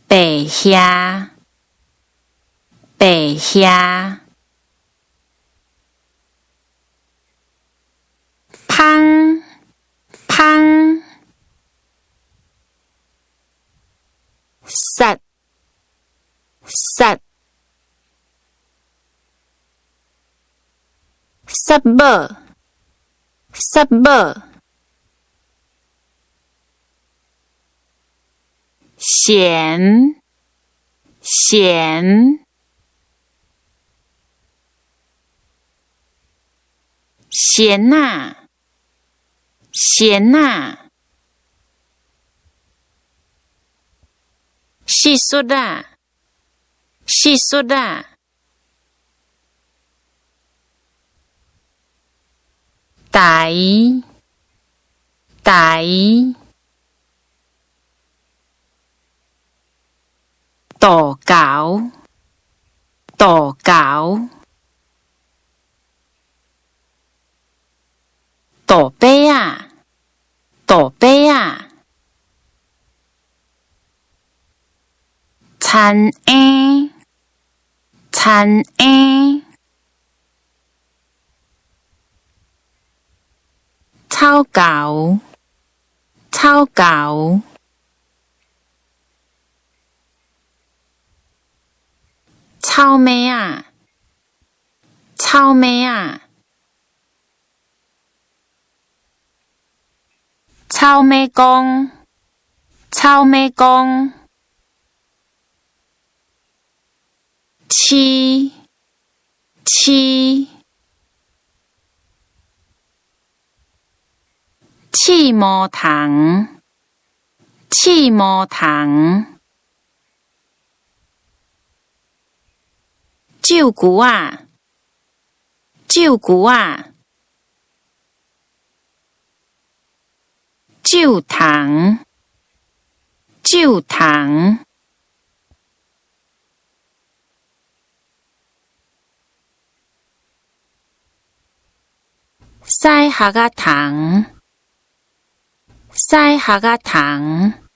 白遐，白遐。芳，芳。殺，殺。殺母，殺母。鹹，鹹。蟬仔，蟬仔。蟋蟀仔，蟋蟀仔。台，台。渡猴，渡猴。杜爸仔，杜爸仔。田嬰，田嬰。草猴，草猴。草尾仔，草尾仔。草尾公，草尾公。飼，飼。刺毛蟲，刺毛蟲。酒龜仔，酒龜仔。酒蟲，酒蟲。屎礐仔蟲，屎礐仔蟲。